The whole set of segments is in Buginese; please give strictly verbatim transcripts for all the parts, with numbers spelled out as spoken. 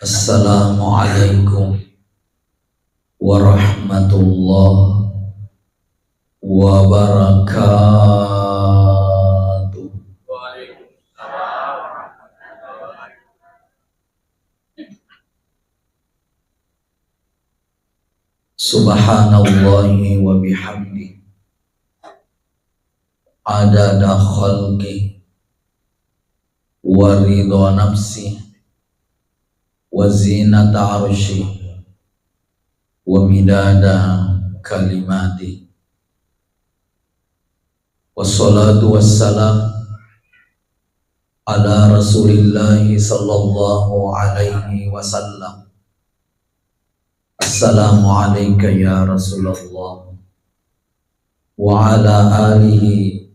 Assalamualaikum warahmatullahi wabarakatuh. Subhanallahi wa bihamdi, adada khalqi, wa ridha nafsi, wa zinata arshi, wa midada kalimati. Wassalatu wassalam ala Rasulillahi sallallahu alaihi wasallam. Assalamu alaika ya Rasulullah, wa ala alihi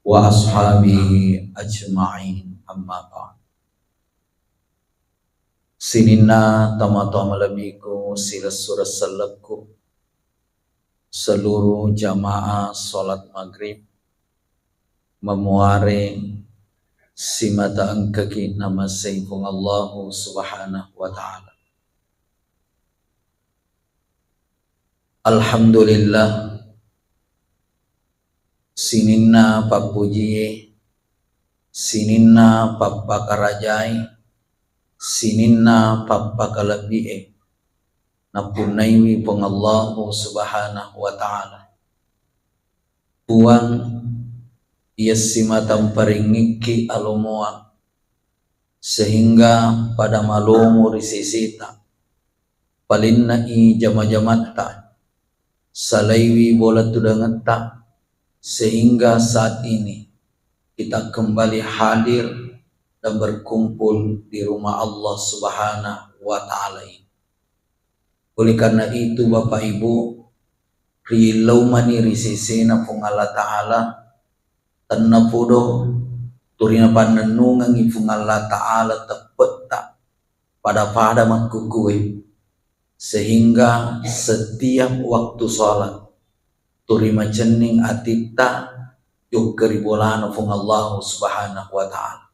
wa ashabihi ajma'in, amma ba'd. Sininna tomatoa malebbiku, silessureng sellekku, seluruh jamaah salat maghrib, mamuare simata engkaki namasei Puang Allahu Subhanahu wa Ta'ala. Alhamdulillah, sininna pappujie, sininna pappakarajai, sininna pappakalebbi'e nappunnaiwi Puang Allahu Subhanahu wa Ta'ala. Puang, iya simata mparingikki alomoa, sehingga pada malomo ri seseta, palenne'i jama-jamatta, salaiwi bola tudangetta, sehingga saat ini kita kembali hadir dan berkumpul di rumah Allah Subhanahu wa Ta'ala ini. Oleh karena itu, Bapak Ibu, rilaumani ri sesena Puang Allah Ta'ala, tenna podo turi napannennungengi Puang Allah Ta'ala teppetta pada-pada makkukue, sehingga setiap waktu sholat turi macenning atitta jokka ri bolana Puang Allah Subhanahu wa Ta'ala.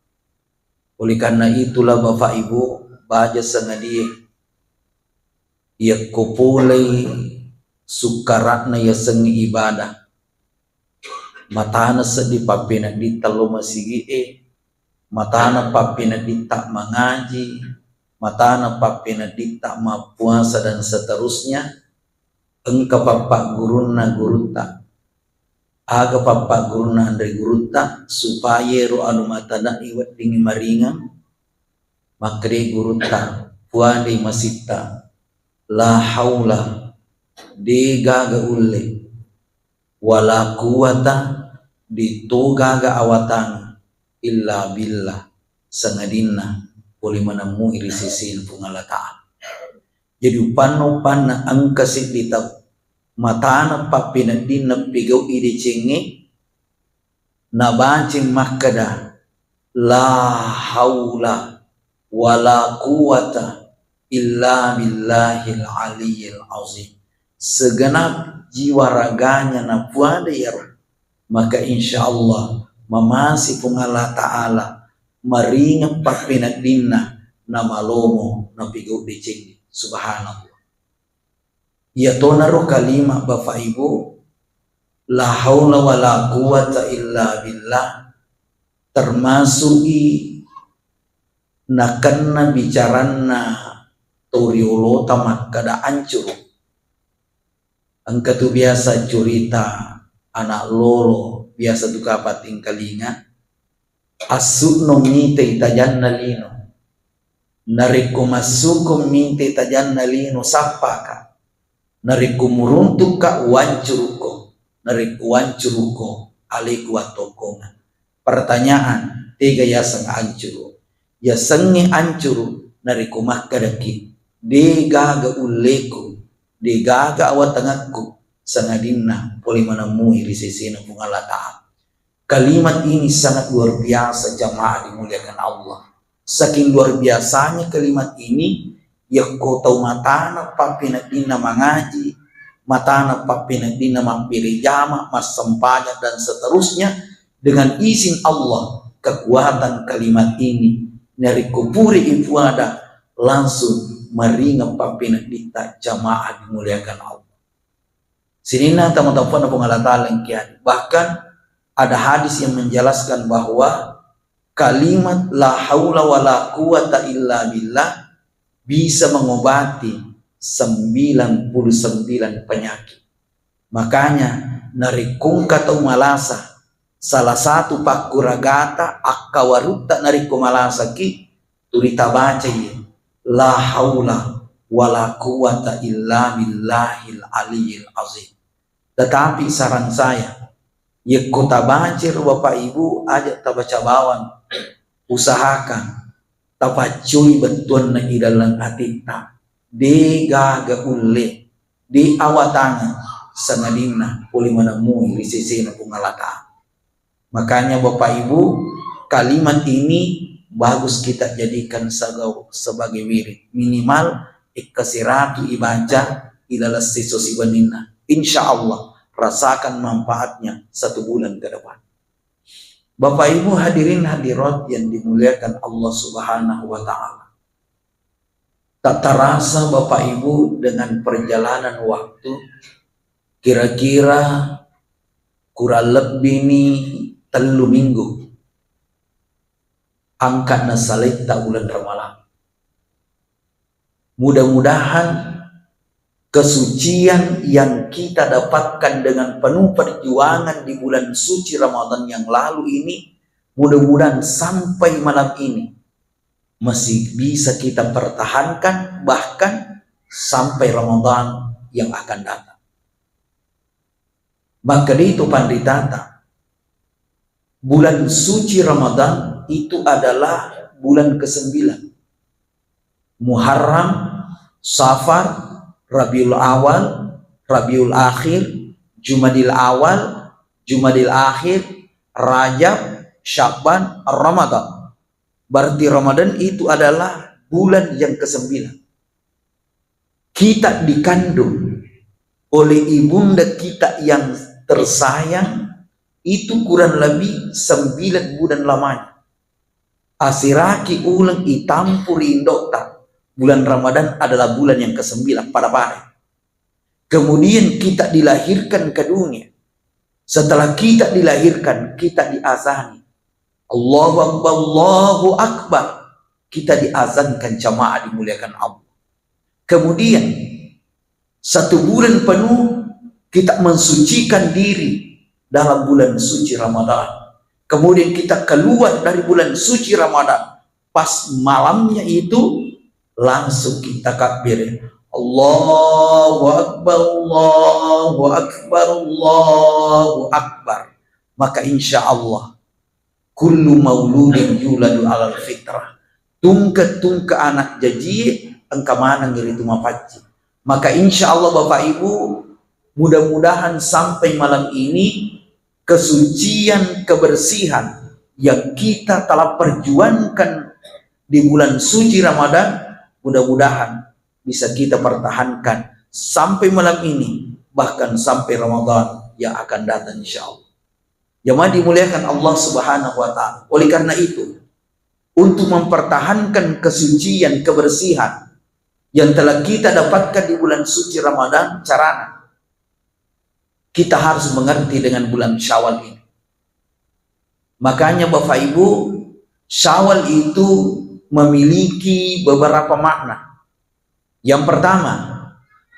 Oleh karena itulah, Bapak Ibu, baja sangadie, yakko polei sukkara'na yasengnge ibadah, matana seddi pappeneddinta lo masigi'e, matana pappeneddinta mangaji, matana pappeneddinta mappuasa, dan seterusnya, engka pappaggurunna gurutta. Aga pappaggurunna anre gurutta, supaya ero anu matanae weddingngi maringeng, makkeda gurutta, puadai masitta, la haula, de gaga ulle, wala quwata, de to gaga awatang, illa billah, sangadinna pole manemmui ri sesena Puang Allah Ta'ala. Jadi, upanna-upanna engka seddi tau matana pappeneddinna pigau'i decengnge, nabaceng makkeda, "La haula wala quwata illa billahil aliyyil azim." Segenap jiwa raganya napuada iyaro, maka insya Allah mamase Puang Allah Ta'ala, maringeng pappeneddinna, namalomo napigau decengnge. Subhanallah. Iyatonaro kalimat, Bapak Ibu, la haula wala quwata illa billah, termasuki nakenna bicaranna to riolota makkeda ancuru. Engka tu biasa curita anak lolo, biasa tu kapang tingkalinga, assu'no mitai tajanna lino. Narekko massuko mitai tajanna lino, sappaka. Narekko muruntukka, wancurukko. Narekko wancurukko, aleku wattokkongeng. Pertanyaan, tega yaseng ancuru? Yasengnge ancuru narekko makkedaki, de gaga ulleku, de gaga awatengekku, sangadinna pole manemmui ri sesena Puang Allah Ta'ala. Kalimat ini sangat luar biasa, jamaah dimuliakan Allah. Saking luar biasanya kalimat ini, yakko tau matana pappeneddinna mangaji, matana pappeneddinna mabbere jama, massempajang, dan seterusnya, dengan izin Allah, kekuatan kalimat ini, narekko pura ipuada, langsung maringeng pappeneddikta jamaah dimuliakan Allah. Sininna tama-tamana Puang Allah Ta'ala engkiani. Bahkan ada hadis yang menjelaskan bahwa kalimat la haula wala quwata illa billah bisa mengobati sembilan puluh sembilan penyakit. Makanya, narekko engka tau malasa, salah satu pakkuragata, akkawarutta narekko malasaki, tuli tabaca iye, la haula wala quwata illa billahil aliyil azim. Tetapi saran saya, yekko tabaca ro Bapak Ibu, aja tabaca bawang, usahakan tapaccui bettuanna ilaleng atitta, de gaga ulle, de awatangeng, sangadinna pole manemui ri sesena Puang Allah Ta'ala. Makanya Bapak Ibu, kalimat ini bagus kita jadikan sagau-, sebagai wirid. Minimal ekka siratu ibaca ilaleng seso sibaninna. Insya Allah rasakan manfaatnya satu bulan ke depan. Bapak Ibu hadirin hadirat yang dimuliakan Allah Subhanahu wa Ta'ala. Tak terasa Bapak Ibu, dengan perjalanan waktu, kira-kira kurang lebih ni tellu minggu angka nasaletta uleng Ramalang. Mudah-mudahan kesucian yang kita dapatkan dengan penuh perjuangan di bulan suci Ramadan yang lalu ini, mudah-mudahan sampai malam ini masih bisa kita pertahankan, bahkan sampai Ramadan yang akan datang. Maka itu panritata, bulan suci Ramadan itu adalah bulan kesembilan. Muharram, Safar, Rabiul Awal, Rabiul Akhir, Jumadil Awal, Jumadil Akhir, Rajab, Sya'ban, Ramadan. Berarti Ramadan itu adalah bulan yang kesembilan. Kita dikandung oleh ibunda kita yang tersayang itu kurang lebih sembilan bulan lamanya. Asiraki uleng itampu ri indokta, bulan Ramadan adalah bulan yang kesembilan, pada pare. Kemudian kita dilahirkan ke dunia. Setelah kita dilahirkan, kita diazani. Allahu Akbar, Allahu Akbar. Kita diazankan, jamaah dimuliakan Allah. Kemudian, satu bulan penuh kita mensucikan diri dalam bulan suci Ramadan. Kemudian kita keluar dari bulan suci Ramadan. Pas malamnya itu, langsung kita takbir. Allahu Akbar, Allahu Akbar, Allahu Akbar. Maka insya Allah, kullu mauludin yuladu alal fitrah. Tungke-tungke anak jajie engka maneng ritu mapaccing. Maka insya Allah Bapak Ibu, mudah-mudahan sampai malam ini kesucian, kebersihan yang kita telah perjuangkan di bulan suci Ramadan, mudah-mudahan bisa kita pertahankan sampai malam ini, bahkan sampai Ramadan yang akan datang, insya Allah. Jamaah dimuliakan Allah Subhanahu wa Ta'ala. Oleh karena itu, untuk mempertahankan kesucian, kebersihan yang telah kita dapatkan di bulan suci Ramadan, carana kita harus mengerti dengan bulan Syawal ini. Makanya, Bapak Ibu, Syawal itu memiliki beberapa makna. Yang pertama,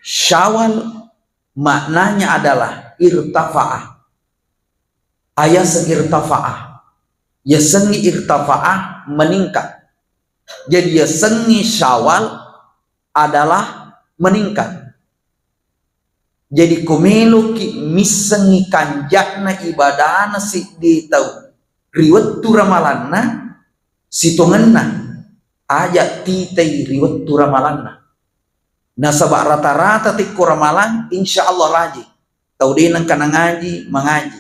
Syawal maknanya adalah irtafa'ah. Ayaseng irtafa'ah. Yasengngi irtafa'ah, meningkat. Jadi, yasengngi Syawal adalah meningkat. Jadi, ko meloki missengngi kanja'na ibadana seddi tau ri wettu ramalanna, sitongenna aja titai ri wettu ramalanna. Nasaba rata-rata tekko ramalang, insya Allah rajin. Tau de nengka nangaji, mangaji.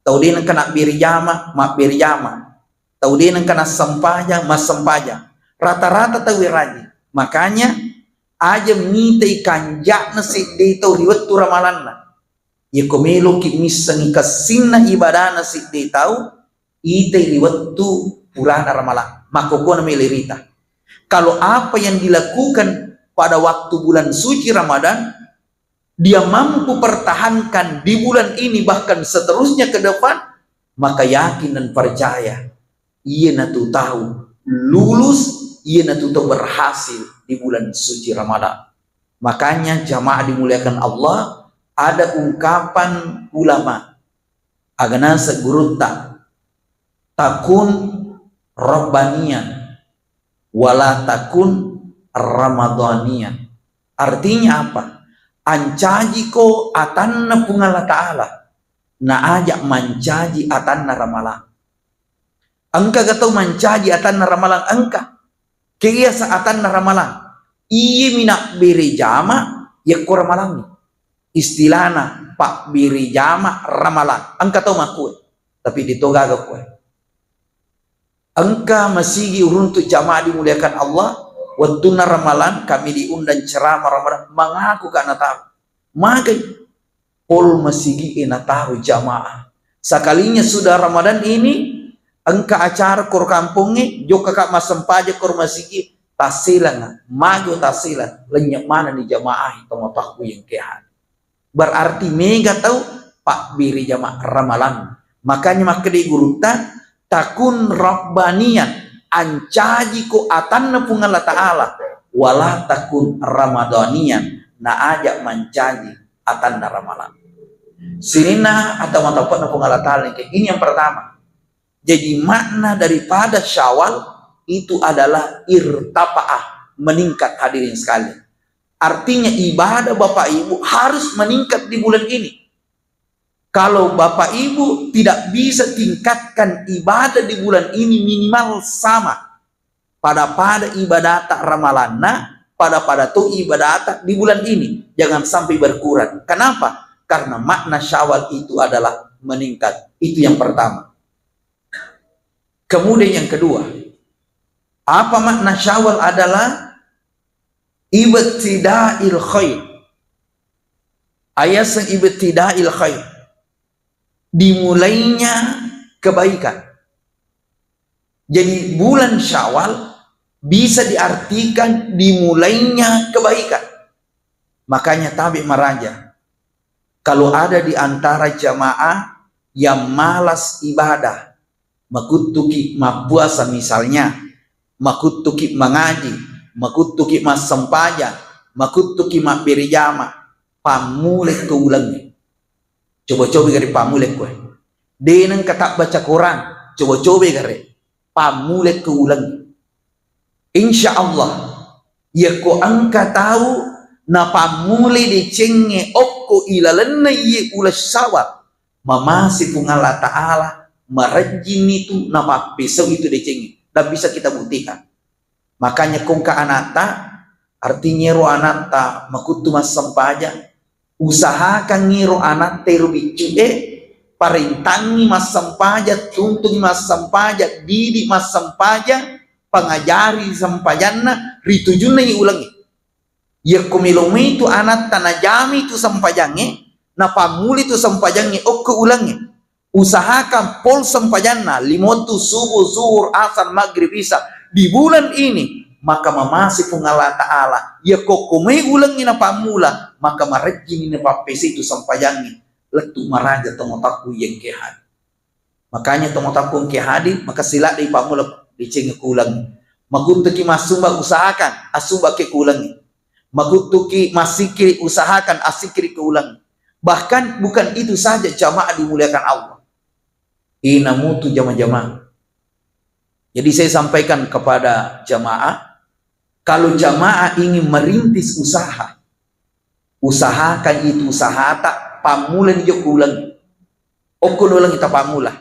Tau de nengka nabbere jama, mabbere jama. Tau de nengka nassempajang, massempajang. Rata-rata tau e rajin. Makanya, aja mitai kanja'na seddi tau ri wettu ramalanna. Yeko meloki missengngi kessinna ibadana seddi tau, itai ri wettu purana ramalang. Makkokona melo rita. Kalau apa yang dilakukan pada waktu bulan suci Ramadan, dia mampu pertahankan di bulan ini bahkan seterusnya ke depan, maka yakin dan percaya, iyanatu tau lulus, iyanatu tau berhasil di bulan suci Ramadan. Makanya jamaah dimuliakan Allah, ada ungkapan ulama, aga naseng gurutta, "Takun rabbaniyan, wala takun ramadhaniyan." Artinya apa? Ancajiko atanna Puang Allah Ta'ala, na aja mancaji atanna ramalang. Engkaga tau mancaji atanna ramalang? Engka. Kebiasa atanna ramalang. Iye mi nabbere jama, yakko ramalangngi. Istilahna pabbere jama ramalang. Engka tau makkue. Tapi de to gaga kue. Engka masigi uruntu jamaah dimuliakan Allah, wettunna ramalang kami diundang ceramah ramalang, mangaku ka natau. Magai pol masigi e natau jamaah. Sekalinya sudah Ramadan ini, engka acara koro kampongnge, jokka ka massempajang koro masigi, tasselang, magai tasselang, lennye manenni jamaah, tomatoakku yang kehan. Berarti mega tau pabbere jama ramalang. Makanya makkeda gurutta, "Takun rabbaniyan, ancajiko atanna Puang Allah Ta'ala, wala takun ramadhaniyan, na aja mancaji atanna ramalang." Sininna atau matappana Puang Allah Ta'ala, ini yang pertama. Jadi makna daripada Syawal itu adalah irtafa'ah, meningkat, hadirin sekalian. Artinya ibadah Bapak Ibu harus meningkat di bulan ini. Kalau Bapak Ibu tidak bisa tingkatkan ibadah di bulan ini minimal sama pada-pada ibadata ramalanna, pada-pada to ibadata di bulan ini, jangan sampai berkurang. Kenapa? Karena makna Syawal itu adalah meningkat. Itu yang pertama. Kemudian yang kedua, apa makna Syawal adalah ibtida'il khair. Ayaseng ibtida'il khair. Dimulainya kebaikan. Jadi bulan Syawal bisa diartikan dimulainya kebaikan. Makanya tabe maraja. Kalau ada di antara jamaah yang malas ibadah, makuttuki mappuasa misalnya, makuttuki mangaji, makuttuki massempajang, makuttuki mabbere jama, pammulai ke ulengnge. Coba-coba gare pammulai koe. De nengka tabbaca Quran, coba-coba gare pammulai ke ulengnge. Insya Allah, yakko engka tau napammulai decengnge okko ilalenna iye uleng Syawal, mamase Puang Allah Ta'ala marejjinni tu napappesau itu decengnge. Dan bisa kita buktikan. Makanya kongka anatta, artinya ro anatta makuttu massempajang, usahakangngi ro anatta ero biccu'e, parentangngi massempajang, tuntungi massempajang, didi massempajang, pangajari sempajanna ri tujunna ulengnge. Yakko melo mai tu anatta najami tu sempajangnge, napammuli tu sempajangnge okko ulengnge. Usahakan pol sempajanna lima wettu, subuh, zuhur, asar, maghrib, isya di bulan ini, maka mamase Puang Allah Ta'ala. Yakko okko mai ulengnge napammula, maka marejjini napappesai tu sempajangnge. Lettu maraja tomatoakku yang kehan. Makanya tomatoakku engke hadir, maka siladdei pammula decengnge ku ulengnge. Makuttuki massumba, usahakan assumba ke ku ulengnge. Makuttuki massikkiri, usahakan assikkiri ke ulengnge. Bahkan bukan itu saja, jamaah dimuliakan Allah. Inamutu jama-jama. Jadi saya sampaikan kepada jamaah, kalau jamaah ingin merintis usaha, usahakan itu usahata, pammulani jokka ulengnge. Okko ulengnge tapammula.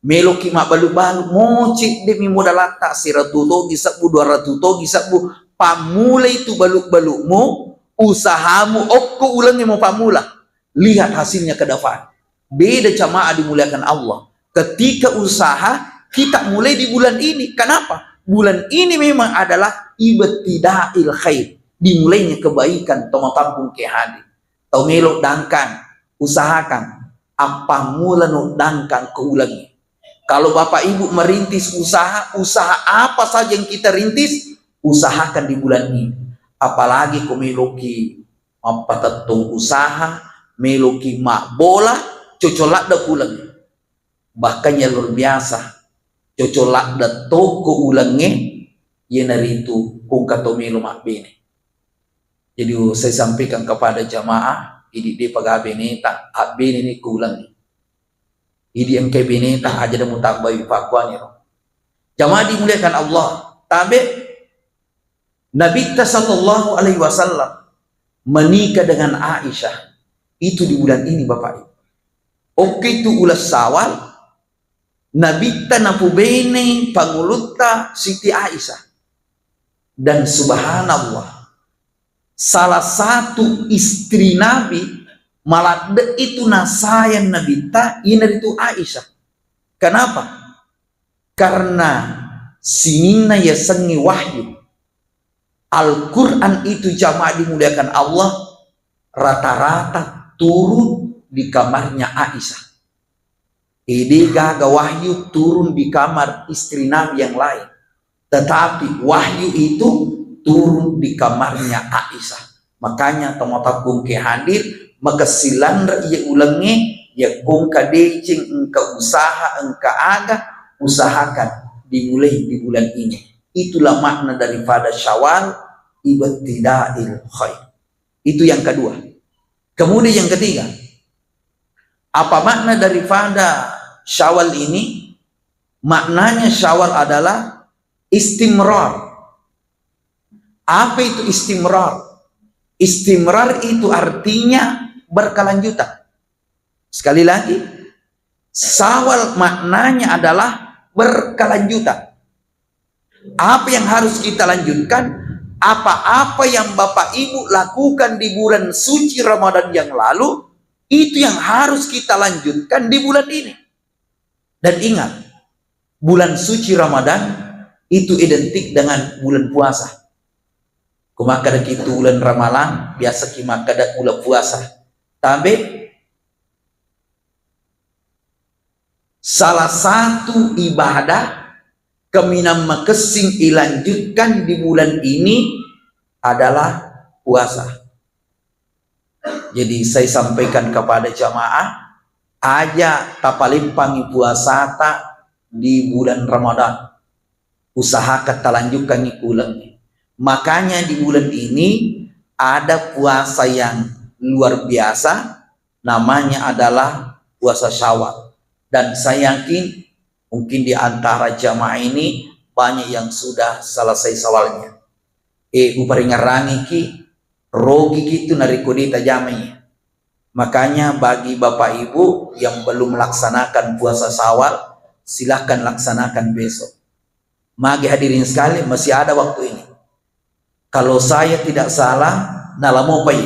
Meloki mabbalu-balu, moce demi modalatta, seratu togi sebbu, dua ratu togi sebbu, pammulai tu balu-balumu, usahamu okko ulengnge mo pammula. Lihat hasilnya ke depan. Beda jamaah dimuliakan Allah. Ketika usaha kita mulai di bulan ini. Kenapa? Bulan ini memang adalah ibtidail khair. Dimulainya kebaikan, tomatoakku engke hadir. Tau melo dangkang, usahakan. Appammulano dangkang ke ulengnge. Kalau Bapak Ibu merintis usaha, usaha apa saja yang kita rintis, usahakan di bulan ini. Apalagi ko meloki mappatettong usaha, meloki mabbola, cocok ladde ulengnge. Bahkan yang luar biasa, cocok ladde tokko ulengnge, iyanaritu ko engka to melo mabbene. Jadi, saya sampaikan kepada jamaah, idi depa gaga beneta, abbene ni ko ulengnge. Idi engka beneta, aja de mutambai pakkuaniro. Jamaah dimuliakan Allah, tabe Nabitta sallallahu alaihi wasallam menikah dengan Aisyah itu di bulan ini, Bapak Ibu. Oke, itu ulas Syawal, Nabitta napubene pangulutta Siti Aisyah. Dan subhanallah, salah satu istri Nabi maladde itu nasayang Nabitta, iyanaritu Aisyah. Kenapa? Karena sininna yasengnge wahyu. Al-Quran itu, jamaah dimuliakan Allah, rata-rata turun di kamarnya Aisyah. Ede gaga wahyu turun di kamar istri Nabi yang lain. Tetapi wahyu itu turun di kamarnya Aisyah. Makanya tomatoakku engka hadir, makessing lanre iya ulengnge, yakko engka deceng, engka usaha, engka aga, usahakan dimulai di bulan ini. Itulah makna daripada Syawal, ibtidail khair. Itu yang kedua. Kemudian yang ketiga, apa makna daripada Syawal ini? Maknanya Syawal adalah istimrar. Apa itu istimrar? Istimrar itu artinya berkelanjutan. Sekali lagi, Syawal maknanya adalah berkelanjutan. Apa yang harus kita lanjutkan? Apa-apa yang Bapak Ibu lakukan di bulan suci Ramadan yang lalu, itu yang harus kita lanjutkan di bulan ini. Dan ingat, bulan suci Ramadan itu identik dengan bulan puasa. Ko makkadaki tu uleng Ramalang, biasaki makkada uleng puasa. Tabe, salah satu ibadah kaminang makessing ilanjutkan di bulan ini adalah puasa. Jadi, saya sampaikan kepada jamaah, aja tapaleppangi puasata di bulan Ramadan. Usahakan talanjutkangi uleng. Makanya di bulan ini ada puasa yang luar biasa, namanya adalah puasa Syawal. Dan saya yakin mungkin di antara jamaah ini banyak yang sudah selesai Syawalnya. Eh, uparingerangiki, rogiki tu narekko de tajamai. Makanya bagi Bapak Ibu yang belum melaksanakan puasa Syawal, silahkan laksanakan besok. Magi hadirin sekalian, masih ada waktu ini. Kalau saya tidak salah, nalamopai.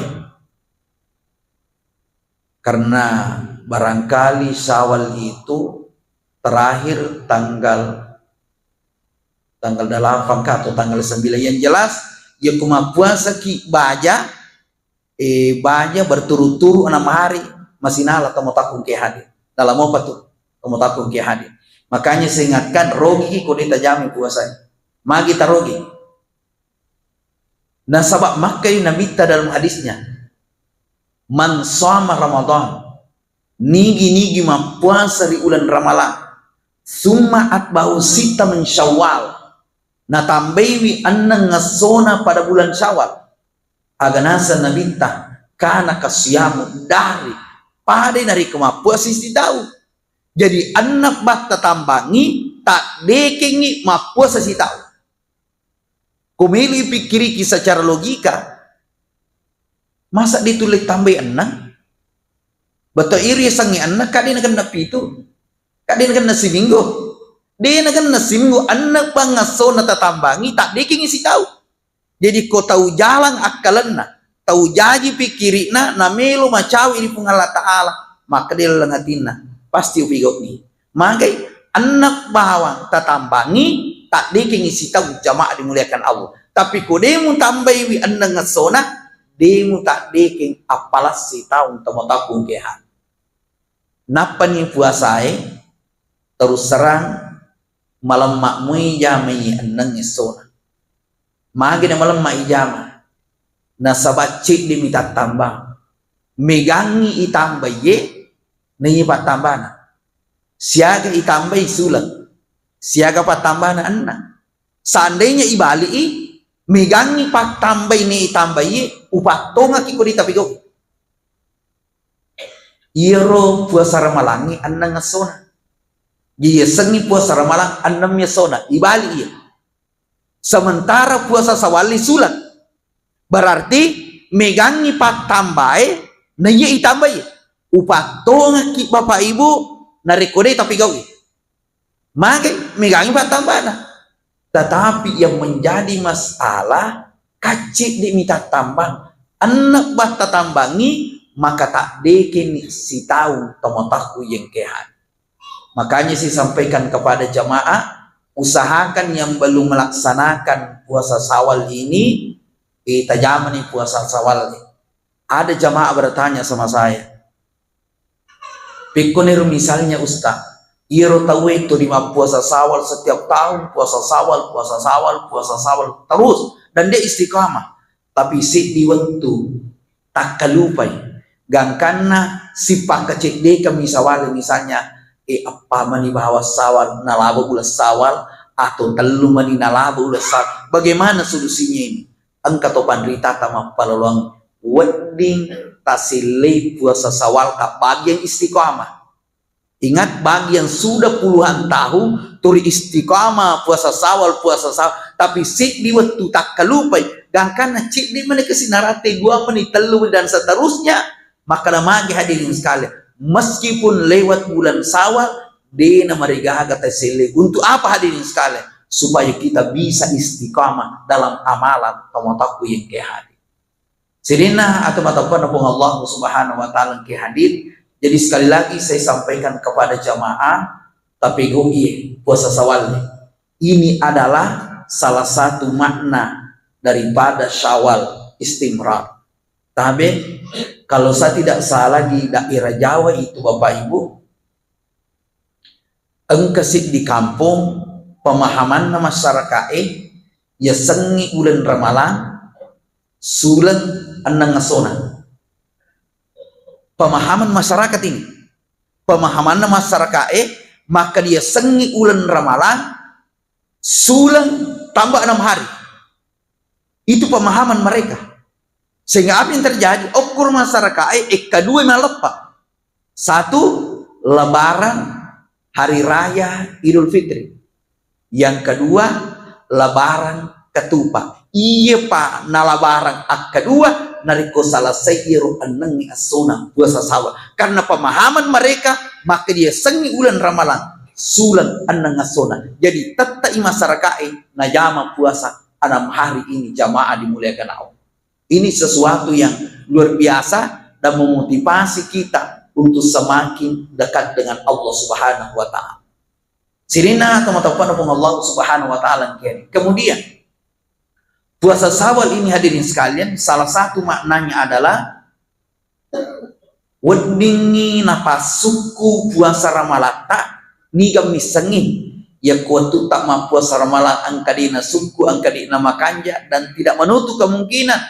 Karena barangkali Syawal itu terakhir tanggal, tanggal delapan kah atau tanggal sembilan. Yang jelas, ya, ko mappuasaki baja, eh, baja berturut-turut enam hari, masih nala tomatoakku engka hadir. Nalamopa tu tomatoakku engka hadir. Makanya saya ingatkan, rogiki ko de tajamai puasa. Magi tarogi. Nasaba makkai Nabitta dalam hadisnya, "Man shoma Ramadan," nigi-nigi mappuasa ri uleng Ramalang, "summa atba'ahu sitta min Syawal," natambaiwi enneng essona pada bulan Syawal. Aga naseng Nabitta, "Kana kasiyamu dahri," padai narekko mappuasa sitaung. Jadi, enneng bang tatambangi, taddekengngi mappuasa sitaung. Ko melo ipikkiriki secara logika, masa de tulle tambai enneng? Beto iri yasengnge enneng, ka de nagenna pitu, ka de nagenna siminggu. De nagenna siminggu, enneng bang essona tatambangi, taddekengngi sitaung. Jadi, ko tau jalang akkalenna, tau jaji pikkiri'na, namelo macawe ri Puang Allah Ta'ala, makkeda ri laleng atinna, pasti upigau'i. Magai, enneng bawang tatambangi, taddekengngi sitaung, jamaah dimuliakan Allah. Tapi ko de mutambaiwi enneng essona, de mutaddekeng appalang sitaung tomatoakku engka hadir. Nappani puasae, terus terang, malemma mui jamai enneng essona. Magi na malemma ijama? Nasaba cedde mi tattambang. Megangngi itambai ye, naiya pattambana. Siaga itambai suleng. Siaga pattambana enneng. Seandainya ibali'i, megangngi pattambai ne itambai ye, upattongaki ko de tapigau. Iyaro puasa ramalangngi enneng essona. Jadi yasengngi puasa ramalang enneng mi essona. Ibali iya. Sementara puasa sawalli suleng. Berarti megangngi pattambae, naiya itambai. Upattongekki Bapak Ibu, narekko de tapegaui. Mage megangngi pattambana. Tetapi yang menjadi masalah, kacce de mi tattambang. Enne batta tambangngi, maka tak dekeni sitaung tomotakku yengkehan. Makanya saya sampaikan kepada jamaah, usahakan yang belum melaksanakan puasa Sawal ini, eh, tajamani puasa Sawal. Ada jamaah bertanya sama saya, "Pekkoniro misalnya Ustaz, iyaro tauwe tu di mappuasa Sawal setiap tahun, puasa Sawal, puasa Sawal, puasa Sawal terus, dan dia istiqamah. Tapi seddi wettu takkalupai. Gangkanna sipakkaceddekammi Sawal, misalnya, eh, eppa mani bawang Sawal, nalaba uleng Sawal, atau tellu mani nalaba uleng Sawal. Bagaimana solusinya ini?" Engka to panritata mappaloloang, wedding tasellei puasa Sawal ka bagian istiqamah. Ingat, bagi yang sudah puluhan tahun turi istiqamah puasa Sawal, puasa Sawal, tapi seddi wettu takkalupai, gangkanna cedde mani kasi narate dua mani, tellu mani, dan seterusnya, maka namagi hadirin sekalian, meskipun lewat bulan Sawal, de namarigaga tasellei. Untuk apa hadirin sekalian? Supaya kita bisa istiqamah dalam amalan tomotakku yang ke hadir. Sininna atau matapuanna Puang Allah Subhanahu wa Ta'ala ke hadir. Jadi, sekali lagi saya sampaikan kepada jamaah, tapi go'i puasa Sawal ini adalah salah satu makna daripada Syawal, istimrar. Tabe, kalau saya tidak salah, di daerah Jawa itu, Bapak Ibu, engka siddi kampong pemahamanna masyaraka'e, yasengngi uleng Ramalang suleng enneng essona. Pemahaman masyarakat ini, pemahamanna masyaraka'e, maka diyasengngi uleng Ramalang suleng tambah enam hari. Itu pemahaman mereka. Sehingga apa yang terjadi? Okkur masyaraka'e, ekka dua maleppa. Satu, Lebaran, hari raya Idul Fitri. Yang kedua, Lebaran Ketupat. Iya pa na Lebaran akkadua, narekko selesai iyaro ennengngi essona puasa Sawal. Karena pemahaman mereka, maka diyasengngi uleng Ramalang suleng enneng essona. Jadi, tettai masyaraka'e najama puasa enam hari ini, jamaah dimuliakan Allah. Ini sesuatu yang luar biasa dan memotivasi kita untuk semakin dekat dengan Allah Subhanahu wa Ta'ala. Sininna tomatoppana Puang Allah Subhanahu wa Ta'ala engkae. Kemudian, puasa Sawal ini, hadirin sekalian, salah satu maknanya adalah weddingngi napassukku puasa Ramalatta, niga missengngi yakko wettutta mappuasa Ramalang engka de nasukku, engka de namakanja, dan tidak menutup kemungkinan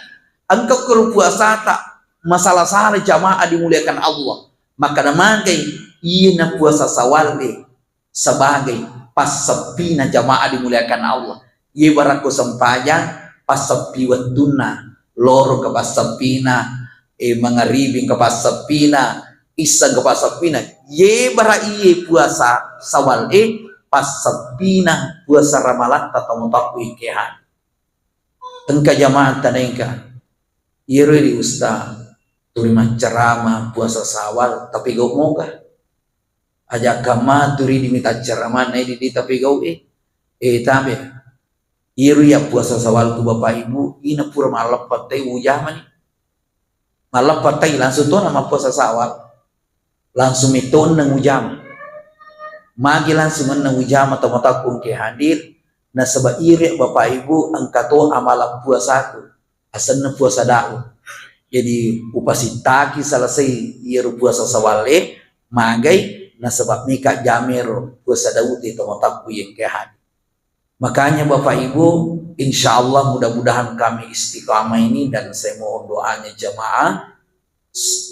engka kuro puasata masala-sala, jamaah dimuliakan Allah. Maka namagai iyena puasa Sawal de sebagai passeppina, jamaah dimuliakan Allah. Ye barakko sempajang, passeppi wettunna, loro ke passeppina, eh, mangaribi ke passeppina, issa ke passeppina. Ye bara iye puasa Sawal e, passeppina puasa Ramalatta tomatoakku engkae. Engka jamaah tanengka, iyaro di ustaz tuli maccarama puasa Sawal, tapi gau moga. Aja kamma turi di mita ceramana di, di tapi gau e. Eh, tabe. Iyaro ya puasa Sawal tu Bapak Ibu, ina pura malleppa tai ujamani. Malleppa tai langsung tona mappuasa Sawal. Langsung metto enneng ujama. Magi langsung enneng ujama tomatoakku engkae hadir, nasaba ire Bapak Ibu engka to amalan puasaku. Asenna puasa Daud. Jadi upasittaki selesai iyaro puasa Sawal e, magai nasaba meka jamero puasa Daud e tomatoakku engkae hadir. Makanya Bapak Ibu, insya Allah mudah-mudahan kami istiqamah ini dan saya mohon doanya jamaah.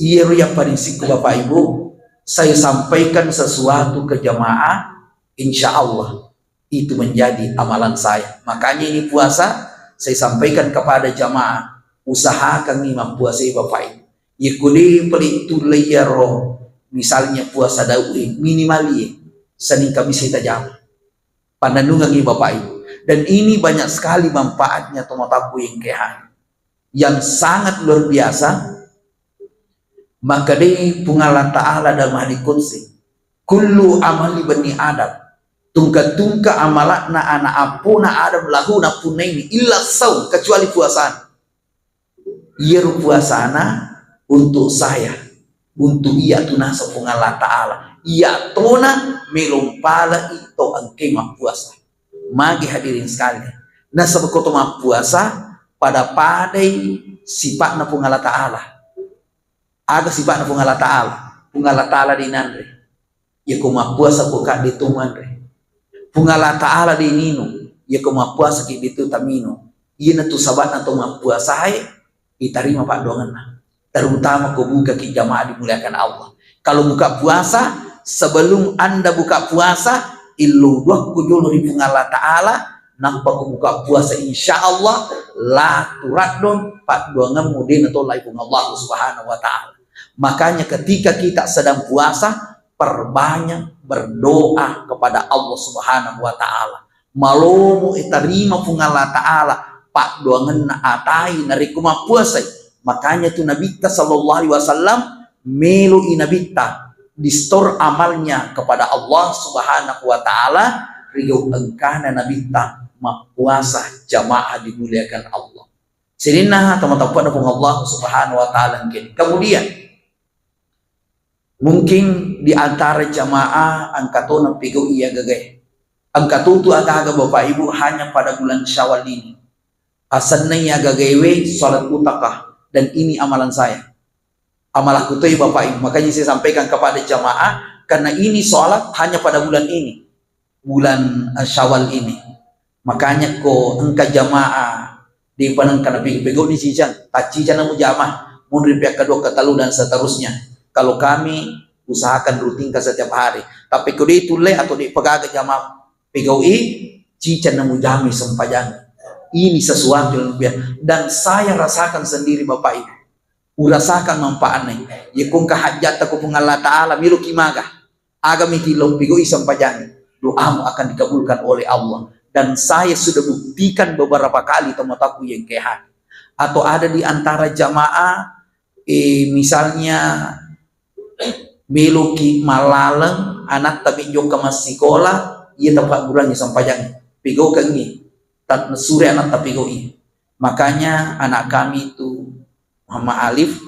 Iyaro yang paling sikku Bapak Ibu, saya sampaikan sesuatu ke jamaah, insya Allah itu menjadi amalan saya. Makanya ini puasa, saya sampaikan kepada jamaah, usahakan ni mappuasai Bapak Ibu. Yekko de pale tulle iyaro, misalnya puasa daue, minimal ye, Senin Kamis kita jama. Pandanungangi Bapak Ibu. Dan ini banyak sekali manfaatnya tomatoakku yang kehani. Yang sangat luar biasa, maka dei Puang Allah Ta'ala dalam hadis qudsi, "Kullu amali bani Adam," tungka-tungka amalakna anak appona Adam lahu napunnaini, illa saum, kecuali puasana. Iyaro puasana untuk saya, untuk iya tu naseng Puang Allah Ta'ala. Iya tona melong palai to engke mappuasa. Magi hadirin sekalian. Nasaba ko to mappuasa pada-padai sipatna Puang Allah Ta'ala. Aga sipatna Puang Allah Ta'ala? Puang Allah Ta'ala de nanre. Yako mappuasa ko ka de to manre. Puang Allah Ta'ala de nino. Yako mappuasa ki de to tamino. Iyana tu sabana to mappuasae itarima paddoangenna. Terutama ko buka ki jamaah dimuliakan Allah. Kalau buka puasa, sebelum Anda buka puasa, illo duakku jolo ri Puang Allah Ta'ala, nappa ko buka puasa, insya Allah la turaddong paddoangemmu de natollai Puang Allah Subhanahu wa Ta'ala. Makanya ketika kita sedang puasa, perbanyak berdoa kepada Allah Subhanahu wa Ta'ala. Malomo itarima Puang Allah Ta'ala paddoangenna atai narekko mappuasai. Makanya tu Nabitta sallallahu alaihi wasallam, melo i Nabitta di store amalnya kepada Allah Subhanahu wa Ta'ala, rigau engkana Nabitta mappuasa jamaah dimuliakan Allah. Sininna tomatoappana Puang Allah Subhanahu wa Ta'ala engkeni. Kemudian, mungkin di antara jamaah engka tona pigau iya gagae. Engka tutu agaga Bapak Ibu hanya pada bulan Syawal ini. Asenna iya gagaewe salat utaka dan ini amalan saya. Amalakku toi Bapak Ibu. Makanya saya sampaikan kepada jamaah, karena ini salat hanya pada bulan ini. Bulan, eh, Syawal ini. Makanya ko engka jamaah de panengka napigau-pigau ni cicang, taccicang na mujama, munri pihak kedua, ketellu dan seterusnya. Kalau kami usahakan rutinkan setiap hari. Tapi ko de tulle atau de pagaga jamaah pigau i, cicang na mujami sempajang. Ini sesuatu yang luar biasa. Dan saya rasakan sendiri Bapak Ibu. Urasakan manfaatnya. Yako engka hajjatta ko Puang Allah Ta'ala, miloki maga. Agami tillau pigau i sempajangnge, doamu akan dikabulkan oleh Allah. Dan saya sudah buktikan beberapa kali tomatoakku yang kehani. Atau ada di antara jamaah, eh, misalnya meloki malaleng, anatta mejokka massikola, iya tapaggurangi sempajangnge. Pigaukengngi, ta-, sure anatta pigau i. Makanya anak kami itu Muhammad Alif,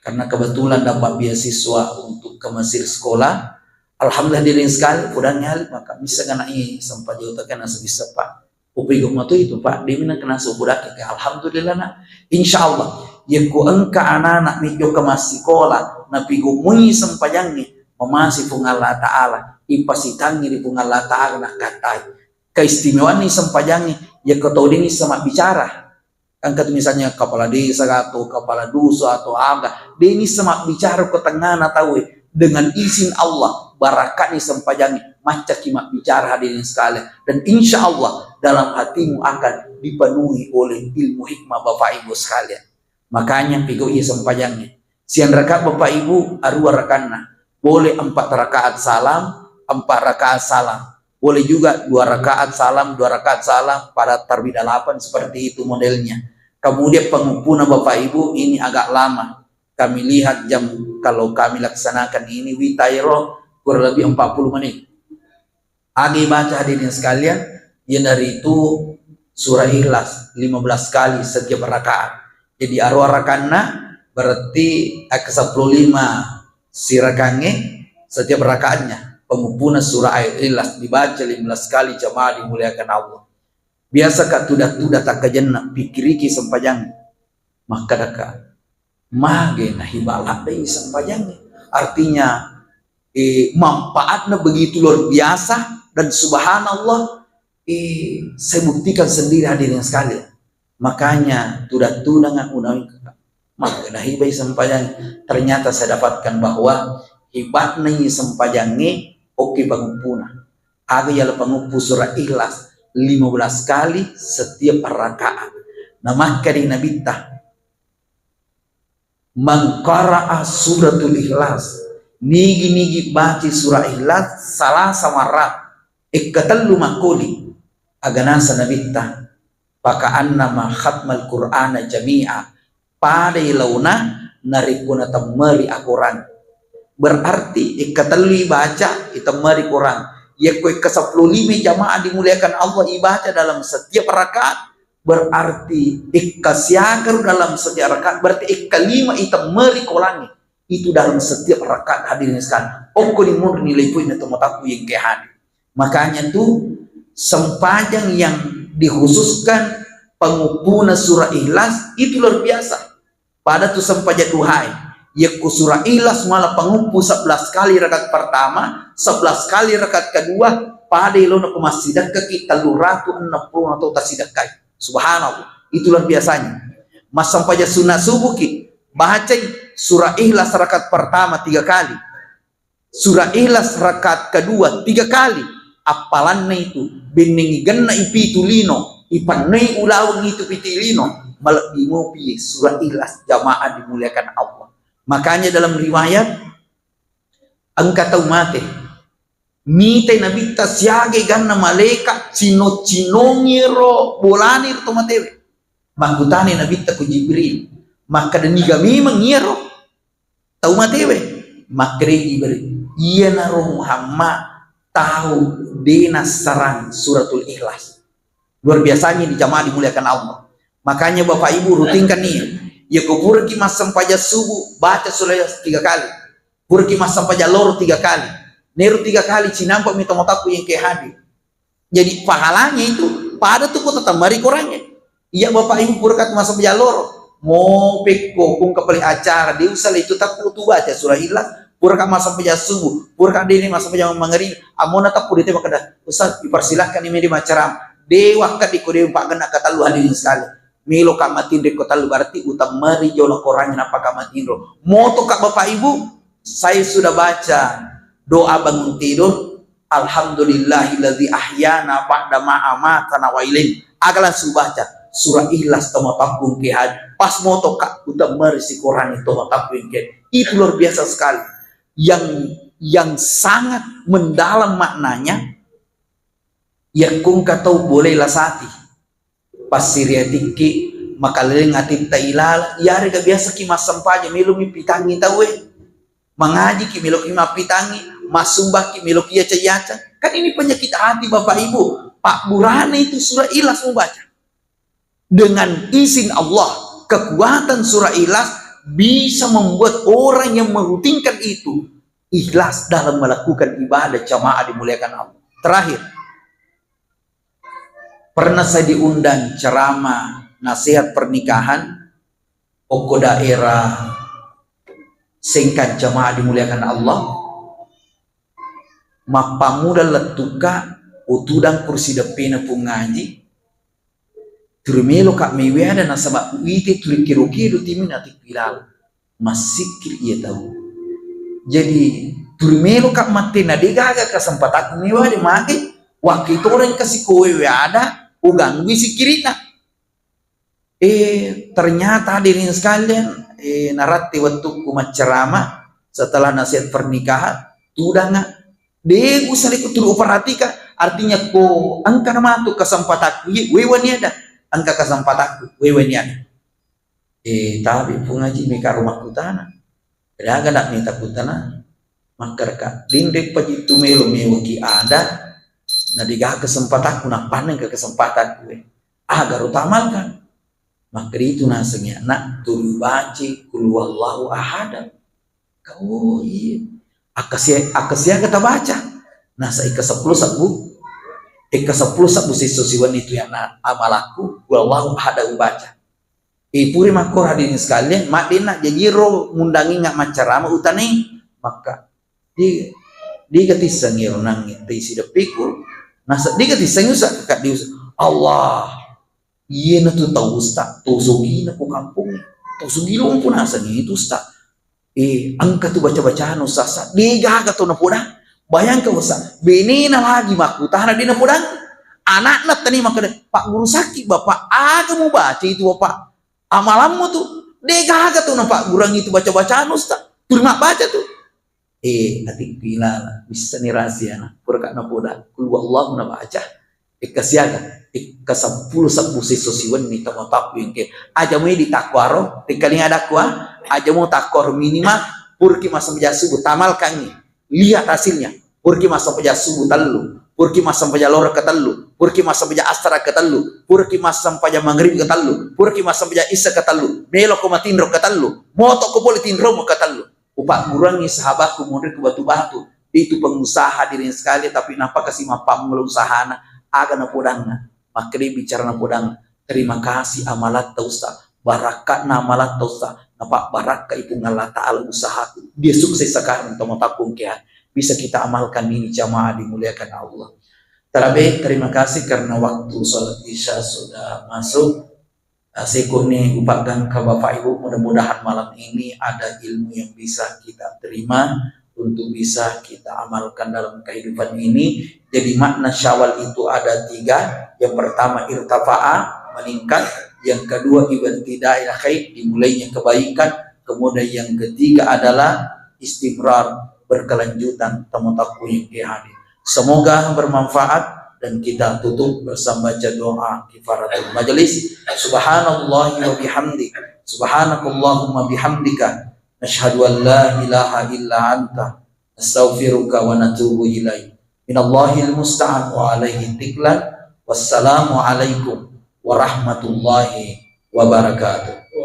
karena kebetulan dapat beasiswa untuk ke Mesir sekolah. Alhamdulillah, hadirin sekalian, pudangngi Alif, maka bisa kana i sempajang utaka naseng bisa, Pak. Upigau mato itu, Pak, de minang kena subudakke. Alhamdulillah, Nak. Insya Allah, yako engka anak-anak mejokka massikola, napigau mui sempajangnge, mamase Puang Allah Ta'ala, ipasitangngi ri Puang Allah Ta'ala, nakattai. Keistimewaanna sempajangnge, yako tau de nisseng mabbicara. Engka tu misalnya kepala desa atau kepala dusun atau aga, de nisseng mabbicara ko tengngana tauwe, dengan izin Allah, barakatna sempajangnge, maccaki mabbicara hadirin sekalian. Dan insya Allah dalam hatimu akan dipenuhi oleh ilmu hikmah Bapak Ibu sekalian. Makanya pigau i sempajangnge. Siang rakaat Bapak Ibu, arua rakanna. Boleh empat rakaat salam, empat rakaat salam. Boleh juga dua rakaat salam, dua rakaat salam pada tarwih dalapan seperti itu modelnya. Kemudian pengumpuna Bapak Ibu ini agak lama. Kami lihat jam, kalau kami laksanakan ini witairo kurang lebih empat puluh menit. Agi baca hadirin sekalian, iyanaritu surah Ikhlas lima belas kali setiap rakaat. Jadi arua rakanna berarti ke sepuluh lima sirakangnge setiap rakaatnya. Pengumpuna surah ayat Ikhlas dibaca lima belas kali jamaah dimuliakan Allah. Biasa ka tuda-tuda takkajenna pikiriki sempajang. Makkadaka, mage nahiba ladde sempajangnge. Artinya, eh, manfaatnya begitu luar biasa dan subhanallah, Eh, saya buktikan sendiri, hadirin sekalian. Makanya, tudang-tudang aku nawi, maka nahibai sempajang. Ternyata saya dapatkan bahwa hebatnya sempajangnge, oke, panguppuna. Aga yala panguppu surah Ikhlas lima belas kali setiap rakaat. Nah, maka di Nabitta, "Man qara'a suratul Ikhlas," nigi-nigi baca surah Ikhlas salasa marrat, ekka tellu makkoli, aga nasa Nabitta, "Fakaannama khatmal Qur'ana jami'a," padai laona narekko natemmeri akorang. Berarti ekka tellu ibaca, itemmeri korang. Yakko ekka seppulo lima, jamaah dimuliakan Allah, ibaca dalam setiap rakaat, berarti ekka siaga ro dalam setiap rakaat, berarti ekka lima itemmeri kolangnge. Itu dalam setiap rakaat, hadirin sekalian. Okko ni munri nilai poinna tomatoakku yang ke hadir. Makanya tu, sempajang yang dikhususkan penguppuna surah Ikhlas itu luar biasa. Pada tu sempajang duhae, yakko surah Ikhlas mala panguppu sebelas kali rakaat pertama, sebelas kali rakaat kedua, pada ilona ko massidekkaki tellu ratu enneng pulo atau tasidekkai. Subhanallah, itu luar biasanya. Massempajang sunna subuhki, bacai surah Ikhlas rakaat pertama tiga kali, surah Ikhlas rakaat kedua tiga kali, appalanna itu, bennengi genna ipitu lino, ipannoi ulaweng itu pitu lino, malebbi mopi surah Ikhlas, jamaah dimuliakan Allah. Makanya dalam riwayat, engka tau mate, mitai Nabitta siaga ganna malaeka cino-cinongi ro bolani ro to matewe. Makkutani Nabitta ku Jibril, makkeda, "Niga memang iyaro tau matewe?" Makkeda Jibril, "Iyanaro Muhammad tau de nassarang suratul Ikhlas." Luar biasanya di jamaah dimuliakan Allah. Makanya Bapak Ibu rutinkan nih, ya ko puraki massempajang subuh, baca surah Ikhlas tiga kali. Puraki massempajang loro tiga kali. Neru tiga kali cinampa mi tomatoakku yang ke hadir. Jadi pahalanya itu pada tu kota tambari korangnya. Iya Bapak Ibu puraka tu massempajang loro. Mo pekko kung kapali acara, de usah itu takku tu baca surah Ikhlas. Puraka massempajang subuh, puraka dene massempajang mangarib. Amona takku dite makkeda, "Ustaz, dipersilahkan ini di macaram." De wakka di kode empat kena katalu hadirin sekali. Melo ka matinro ko talu, berarti utemmeri jolo korang nappa ka matinro. Moto ka Bapak Ibu, saya sudah baca doa bangun tidur, "Alhamdulillahilladzi ahyana ba'da ma amatana wa ilaih." Aga langsung baca surah Ikhlas tomatoakku yang ke hadir. Pas moto ka utemmeri si korang tomatoakku yang ke. Itu luar biasa sekali. Yang yang sangat mendalam maknanya, yakkung ka tau boleh lasati. Passiriatikki, makaleleng atitta ilala, iyarega biasaki massempajang, melomi pitangi tauwe. Mangajiki, meloki mappitangi, massumbakki, meloki yaca-yaca. Kan ini penyakit hati, Bapak Ibu. Pabburana itu surah Ikhlas mubaca. Dengan izin Allah, kekuatan surah Ikhlas bisa membuat orang yang merutinkan itu ikhlas dalam melakukan ibadah, jamaah dimuliakan Allah. Terakhir, pernah saya diundang ceramah nasihat pernikahan, okko daerah Sengkang, jamaah dimuliakan Allah. Mappammula lettuka, utudang kursi deppena Puang Haji, tuli meloka mewe ada, nasaba uite tuli kedo-kedo timi natikku ilala. Massikkiri iya tau. Jadi, tuli meloka matte na degaga kesempatakku mewa de mage, wakki toreng kasikowe ada, uganggui sikkirina. Eh, ternyata hadirin sekalian, eh, naratti wettukku maccerama setelah nasihat pernikahan, tudanga. De usah ikut tulu uperhatikan, artinya ko engka namatu kesempatakku, ye, wewa niada, engka kesempatakku, wewa niada. Eh, tapi Puang Haji meka rumah kutana. Degaga nak mita kutana. Makkedaka, "Dinre paji tu melo mewaki ada, na degaga kesempatakku, nappaneng ke kesempatakku, eh. Aga ro tamalkan?" Makkeda itu nasengi anak, "Tuli baci kul huwallahu ahada." Ka, "Oh, iya. Akkasia-, akkasiaga tabaca?" Nasa ika seppulo sabbu, ika seppulo sabbu sesso siwenni tu yana amalakku, kul huwallahu ahada ubaca. Eh, puri makkoro hadirin sekalian, maddenna jajiro mundangi nga maccarama utanai makka. Di, di gatissengi ro nangi tei sideppiku. Nasa dega tissengi usa, kakak di usa. Allah, iyena tu tau usta, to sogina ko kampung, to sogi lompo naseng itu usta. Eh, engka tu baca-bacana usa, sa, degaga to napodang. Bayangkan usa, benena lagi makkutana de napodang. Anakna tani makkeda, "Pak Guru sakit, Bapak, aga mu baca itu, Bapak? Amalammu tu." Degaga to napaggurangi tu baca-bacana usta. Tuli mabbaca tu. Eh, atikku ilala, bissani rahasiana. Puraka napoda, "Qul huwallahu" nabaca. Ekka siaga, ekka seppulo sebbu sesso siwenni tomatoakku engke. Aja mui ditakkoro, tekkalinga dakkua, aja mu takkoro minimal, purki massempajang subuh, tamalkangi. Lihat hasilnya. Purki massempajang subuh tellu, purki massempajang loro ketellu, purki massempajang asar ketellu, purki massempajang maghrib ketellu, purki massempajang isya ketellu, meloko matinro ketellu, motoko pole tinromu ketellu. Upagguruangngi sahabatku monri ku batu-batu. Itu pengusaha dirinya sekali, tapi nappa kasi mappammula usahana, aga napodanna. Makkeda bicara napodanna, "Terima kasih amalatta usa, barakka'na amalatta usa, napabbarakka ipung Allah Ta'ala usahaku. Dia sukses sekarang tomatoakku engke." Bisa kita amalkan ini jamaah dimuliakan Allah. Terlebih terima kasih karena waktu sholat isya sudah masuk. Eh, seko ni upaggangka Bapak Ibu, mudah-mudahan malam ini ada ilmu yang bisa kita terima untuk bisa kita amalkan dalam kehidupan ini. Jadi makna syawal itu ada tiga. Yang pertama irtafa'a, meningkat. Yang kedua ibtidail khair, dimulainya kebaikan. Kemudian yang ketiga adalah istimrar, berkelanjutan, tomatoakku engke hadir. Semoga bermanfaat dan kita tutup bersama baca doa kifaratul majlis. Subhanallahi wa bihamdi. Subhanakallahumma bihamdika. Nashhadu an la ilaha illa anta. Nastaghfiruka wa natubu ilaik. Minallahil musta'an wa alaihi tiklan. Wassalamualaikum warahmatullahi wabarakatuh.